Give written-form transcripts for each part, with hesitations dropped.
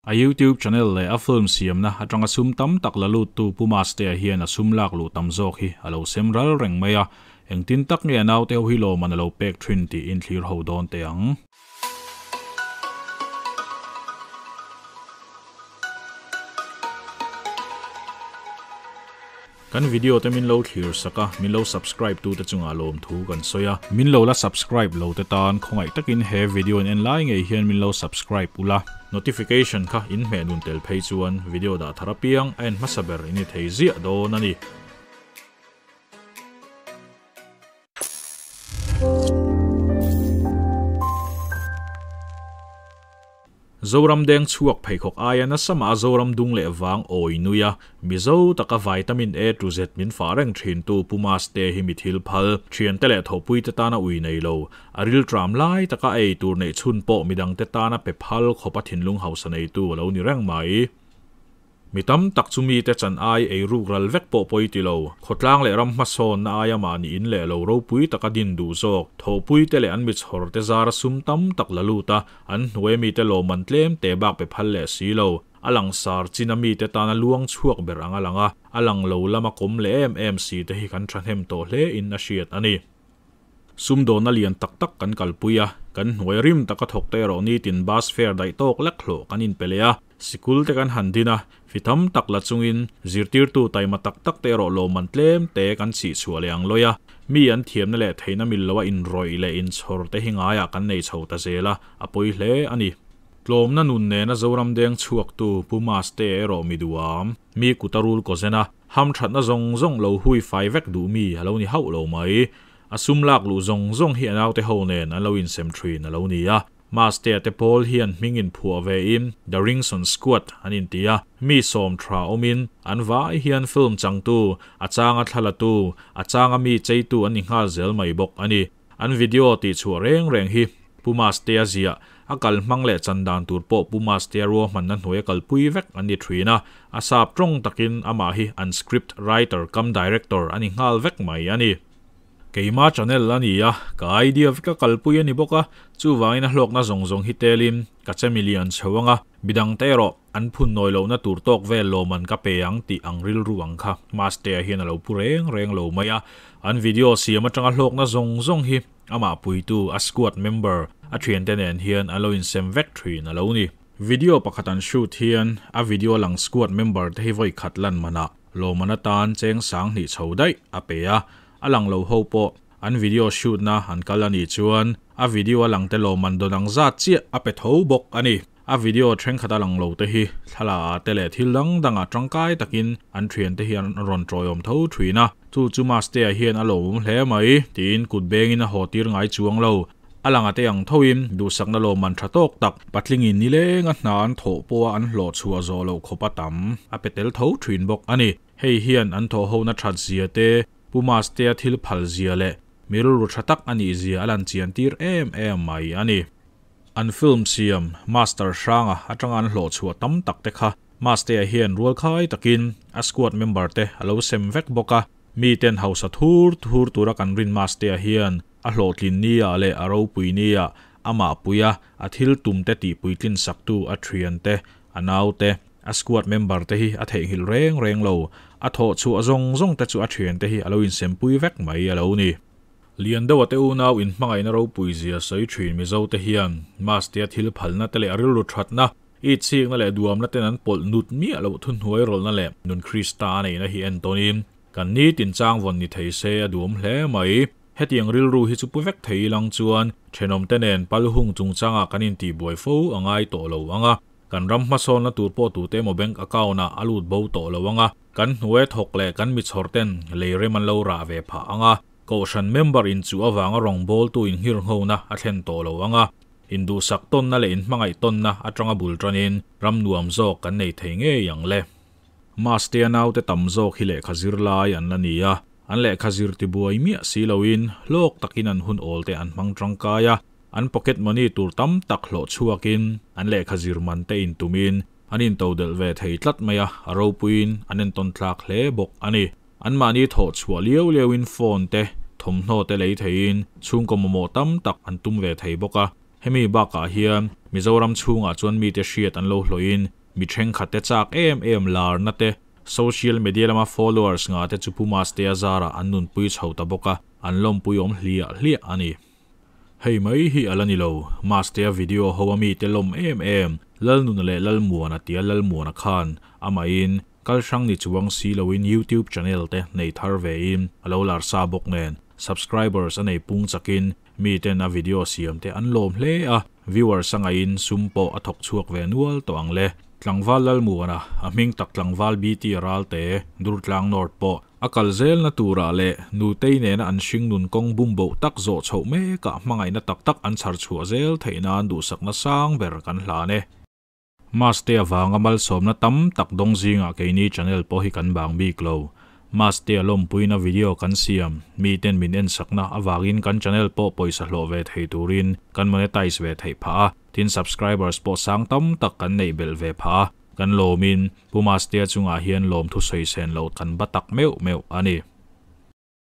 A YouTube channel leh a film siamna atanga sum tam tak la luttu Pu Mastea hian a sum lak luh tam zawk hi a lo sem ral reng mai a, engtin tak nge a naute ho hi lawmman a lo pek thin tiin thlir ho dawn teh ang. Kan video te min lo thlir sak a, min lo subscribe tu te chungah lawmthu kan sawi a. Min lo la subscribe lo te tan khawngaih takin he video in en lai ngei hian min lo subscribe ula. Notification kha in hmeh nun tel phei chuan video dah thar apiang a en hmasa ber in ni thei ziah dawn a ni. Zoram deng chhuak pheikhawk aia nasa mah a Zoram dung leh vang awi nui a, Mizo taka vitamin A to Z min fah reng thintu Pu Maste hi mi thil phal, thiante leh thawhpuite tana ui nei lo, a riltram lai taka a ei tur neih chhun pawh midangte tana pe phal khawpa thinlung hausa neitu a lo ni reng mai. Mi tam tak chu mite chan ai ei ruk ral vek pawh pawi ti lo. Khawtlang leh ram hmasawnna aia mahni in leh lo ropui taka din duh zawk. Thawhpui te leh an mi chhawr te zara sum tam tak la lut a, an hnuai mite lawmman tlem te bak pe phal leh si lo. A langsar chin a mite tana luang chhuak ber ang a lang a, a lang lo lama kawm leh em em si te hi kan thahnem tawh hle in a hriat a ni. Sumdawnna lian tak tak kan kalpui a, kan hnuai rim taka thawk te erawh nitin bus fare daih tawk lek hlawh kan inpe leh a, sikul te kan han din a, fi tam tak la chungin zirtirtu taima tak tak te erawh lawmman tlem te kan chhihchhuah leh ang lawi a, mi an thiamna leh theihna mil loa inrawih leh inchhawr te hi ngaiah kan nei chho ta zel a, a pawi hle a ni. Tlawmna nun nena Zoram deng chhuaktu Pu Maste erawh mi duham, mi kut a rul kaw zen a, Hamthatna zawng zawng lo hui fai vek duh mi a lo ni hauh lo mai. A sum lak luh zawng zawng hi a naute ho nen an lo insem thin a lo ni a. Mastea te pawl hian hming in phuah ve in The Ringson Squad an inti a, mi sawm tha awmin an vai hian film changtu, a changa thlalatu, a changa mi cheitu an ni nghal zel mai bawk a ni. An video tih chhuah reng reng hi Pu Mastea ziah, a kal hmang leh chan dan tur pawh Pu Mastea ruahmanna hnuaia kalpui vek an ni thin a, a sap tawng takin amah hi an script writer cum director a ni nghal vek mai a ni. Keima channel a ni a, ka idea vek a kalpui a ni bawk a, chuvangin a hlawkna zawng zawng hi telin ka che milian chho ang a, midangte erawh an phun nawi lohna tur tawk vel lawmman ka pe ang tih ang rilru ang kha Mastea hian a lo pu reng reng lo mai a, an video siam atanga hlawkna zawng zawng hi Amah puitu a squad member a thiante nen hian an lo insem vek thin a lo ni. Video pakhat an shoot hian a video lang squad member te hi vawi khat lan manah lawmman atan cheng sang hnih chho daih a pe a, a lang lo ho pawh an video shoot na an kal a nih chuan a video a lang te lawmman dawn ang zat chiah a pe tho bawk a ni. A video thenkhat a lang lo te hi thlalak ah te leh thil dang dang ah tangkai takin an thian te hi an rawn tawiawm tho thin a, chu chu Mastea hian a lawmawm hle mai tiin kut bengin a haw tir ngai chuang lo. A lang a te ang thoin duhsakna lawmman tha tawk tak patlingin nileng a hna an thawh pawha an hlawh chhuah zawh loh khawp a tam a pe tel tho thin bawk a ni. Hei hian an thawh hona that zia te, Pu Mastea thil phal zia leh mi rilru tha tak a nih zia a lan chian tir em em mai a ni. An film siam Master Hranga atanga an hlawh chhuah tam tak te kha Mastea hian rualkhai takin a squad member te a lo sem vek bawk a, miten hausa thur thur tura kan rin Mastea hian a hlawhtlin nia leh a ropui nia amah puia a thil tum te tihpuitlin saktu a thian te, a nau te, a squad member te hi a theihnghilh reng reng lo, a thawh chhuah zawng zawng te chu a thian te hi a lo insempui vek mai a lo ni. Lian deuha te unau inhmangaihna ropui zia sawi thin Mizo te hian Mastea thil phalna te leh a rilru thatna, itchikna leh duamna ten an pawlh nut miah loh thuhnuai rawlhna leh nun Krista a neihna hi entawnin kan nitin chang vawn ni thei se a duam hle mai. Hetiang rilru hi chu pu vek thei ilang chuan thenawm te nen pal hung chungchangah kan intihbuai fo a ngai tawh lo ang a, kan ram hmasawnna tur pawh tute emaw bank account ah a lut bo tawh lo ang a, kan hnuai thawk leh kan mi chhawr ten lei rem an lo rah ve phah ang a. Kohhran member in chu avanga rawngbawltu in nghirnghona a thlen tawh lo ang a, induhsak tawnna leh inhmangaih tawnna atanga bul tanin ram nuam zawk kan nei thei ngei ang le. Mastea naute tam zawk hi lehkha zir lai an la ni a, an lehkha zir tibuai miah si loin hlawk takin an hun awl te an hmang tangkai a, an pocket money tur tam tak hlawh chhuakin an lehkha zir man te intumin an intodelh ve thei tlat mai a, a ropuiin an entawn tlak hle bawk a ni. Anmahni thawh chhuah liau liauin phone te, thawmhnaw te lei theiin chhungkaw mamawh tam tak an tum ve thei bawk a. Hemi bakah hian Mizoram chhungah chuan mite hriat an lo hlawhin mi thenkhat te chak em em larna te, social media lama followers ngah te chu Pu Mastea zarah an nunpui chho ta bawk a, an lawmpui awm hliah hliah a ni. Hei mai hi a la ni lo, Mastea video ho a mite lawm em em, Lalnuna leh Lalmuana tia Lalmuana khan amahin kal hrang ni chuang si loin YouTube channel te nei thar vein a lo lar sa bawk nen, subscribers a nei pung chakin miten a video siam te an lawm hle a, viewers a ngaihin sum pawh a thawk chhuak ve nual tawh ang le. Tlangval Lalmuana, a hming tak Tlangval BT Ralte, Durtlang North pawh a kal zelna turah leh Nutei nena an hringnun kawng bum boh tak zawh chhoh mekah hmangaihna tak tak an chhar chhuah zel theih nan duhsakna sang ber kan hlan e. Mastea vanga malsawmna tam tak dawng zingah keini channel pawh hi kan bang bik lo. Mastea lawmpuina video kan siam, miten min ensakna avangin kan channel pawh pawisa hlawh ve thei turin kan monetize ve theih phah a, tin subscribers pawh sang tam tak kan neih belh ve phah a, kan lawmin Pu Mastea chungah hian lawmthu sawi sen loh kan ba tak meuh meuh a ni.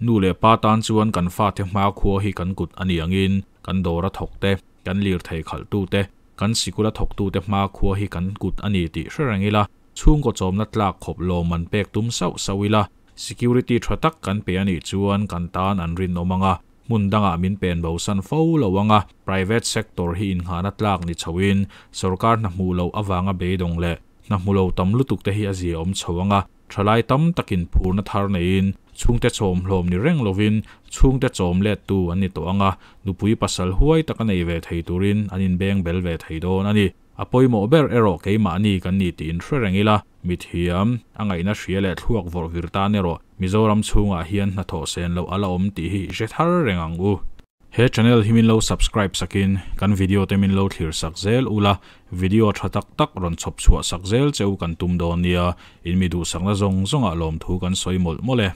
Nu leh pa tan chuan kan fate hmakhua hi kan kut a ni angin kan dawra thawk te, kan lirthei khalhtu te, kan sikula thawktute hmakhua hi kan kut a ni tih hre reng ila, chhungkaw chawmna tlak khawp lawm an pek tum sauh sauh ila, security tha tak kan pe a nih chuan kan tan an rinawm ang a, hmun dangah min pen bosan fo lo ang a, private sector hi innghahna tlak ni chhoin sorkar hna hmuh loh avanga beidawng leh hna hmu lo tam lutuk te hi a zia awm chho ang a, thalai tam takin phurna thar neiin chhungte chawm hlawm ni reng lovin chhungte chawm lettu an ni tawh ang a, nupui pasal huai taka nei ve thei turin an inbeng bel ve thei dawn a ni. A pawimawh ber erawh keimahni kan ni tiin hre reng ila, mithiam, a ngaihna hria leh thluak vawrh vir tan erawh Mizoram chhungah hian hnathawh sen loh a la awm tih hi i hre thar reng ang u. He channel hi min lo subscribe sakin kan video te min lo thlir sak zel ula, video tha tak tak rawn chhawp chhuah sak zel che u kan tum dawn nia, in mi duhsakna zawng zawngah lawmthu kan sawi mawlh mawlh e.